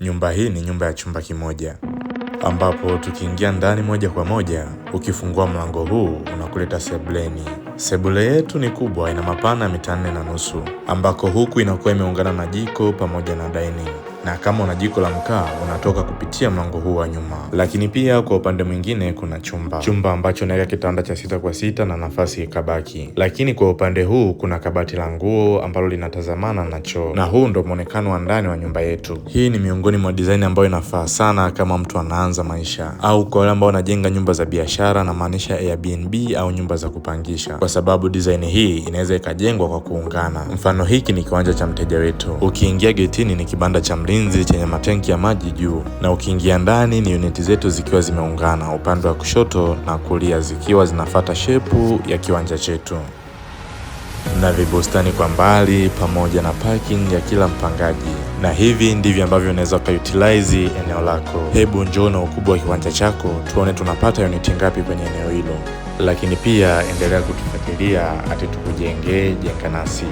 Nyumba hii ni nyumba ya chumba kimoja ambapo tukiingia ndani moja kwa moja, ukifungua mlango huu unakuleta sebuleni. Sebule yetu ni kubwa, ina mapana ya mita 4.5, ambako huku inakuwa imeungana na jiko pamoja na dining, na kama una jiko la mkaa unatoka kupitia mlango huu wa nyuma. Lakini pia kwa upande mwingine kuna chumba ambacho naweka kitanda cha 6 kwa 6 na nafasi ikabaki. Lakini kwa upande huu kuna kabati la nguo ambalo linatazamana na choo, na huu ndo muonekano wa ndani wa nyumba yetu. Hii ni miongoni mwa design ambayo inafaa sana kama mtu anaanza maisha au kwa wale ambao wanajenga nyumba za biashara, na maanisha Airbnb au nyumba za kupangisha, kwa sababu design hii inaweza ikajengwa kwa kuungana. Mfano, hiki ni kiwanja cha mteja wetu. Ukiingia getini ni kibanda cha mlinzi chenye matenki ya maji juu, na ukiingia ndani ni uniti zetu zikiwa zimeungana upande wa kushoto na kulia, zikiwa zinafata shepu ya kiwanja chetu na vibustani kwa mbali pamoja na parking ya kila mpangaji. Na hivi ndivyo ambavyo unaweza ukautilize eneo lako. Hebu njoo na ukubwa wa kiwanja chako tuone tunapata uniti ngapi kwenye eneo hilo. Lakini pia endelea kutufuatilia @tukujengee, jenga nasi.